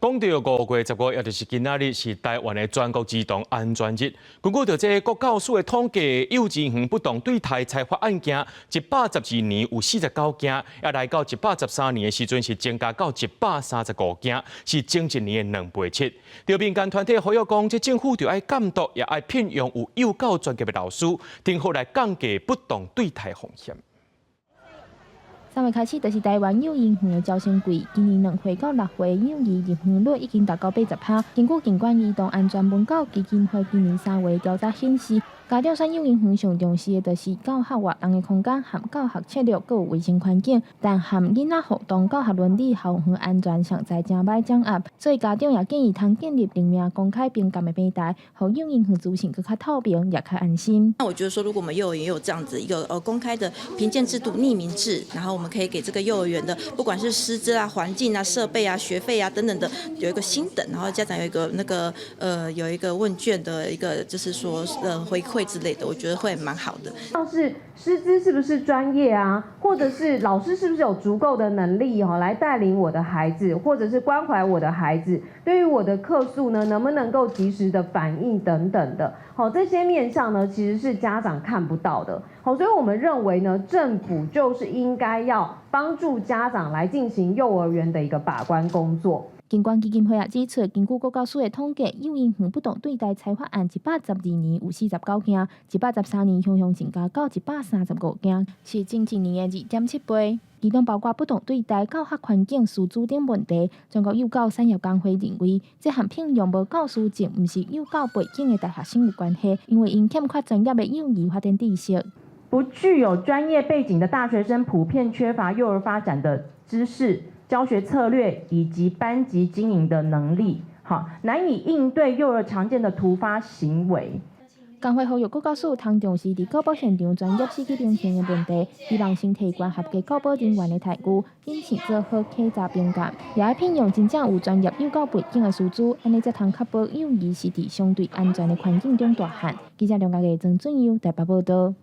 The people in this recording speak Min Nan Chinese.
講到5月15，也就是今仔日是台灣的全國兒童安全日。根據著這個國教署的統計，幼稚園不當對待裁罰案件，112年有49件，也來到113年的時陣是增加到135件，是前一年的2.7倍。著民間團體呼籲講，這政府著愛監督，也愛聘用有幼教專業的老師，定好來降低不當對待風險。 3月開始就是台灣幼兒園的招生季，今年2歲到6歲幼兒入園率已經達到80%。根據健管兒童安全文教基金會今年3月調查顯示，家長選幼兒園上重視的就是教學活動的空間和教學策略，閣有衛生環境。但和囡仔互動、教學倫理、校園安全尚在誠歹掌握，所以家長也建議通建立匿名公開評鑑的平台，予幼兒園資訊閣較透明，也較安心。那我覺得說，如果我們幼兒園有這樣子一個公開的評鑑制度、匿名制，然後我們可以給這個幼兒園的，不管是師資啊、環境啊、設備啊、學費啊等等的，有一個星等，然後家長有一個那個有一個問卷的一個，就是說回饋之類的，我覺得會蠻好的。像是師資是不是專業啊，或者是老師是不是有足夠的能力哦，來帶領我的孩子，或者是關懷我的孩子，對於我的客訴呢，能不能夠及時的反應等等的，好，這些面向呢，其實是家長看不到的。好，所以我們認為呢，政府就是應該要幫助家長來進行幼兒園的一個把關工作。健管基金會也指出，根據國教署的統計，幼兒園不當對待裁罰案，112年有49件，113年雄雄增加到135件，是前一年的2.7倍。其中包括不當對待、教學環境、師資等問題。全國幼教產業工會認為，這和聘用無教師證、毋是幼教背景的大學生有關係，因為𪜶欠缺專業的幼兒發展知識。不具有專業背景的大學生普遍缺乏幼兒發展的知識、教學策略以及班級經營的能力，好，難以應對幼兒常見的突發行為。工會呼籲國教署通重視佇教保現場專業師資評鑑的問題，希望先提懸合格教保人員的待遇，謹慎做好稽查評鑑，也愛聘用真正有專業幼教背景的師資，按呢才通確保幼兒是佇相對安全的環境中大漢。記者梁家藝、曾俊佑台北報道。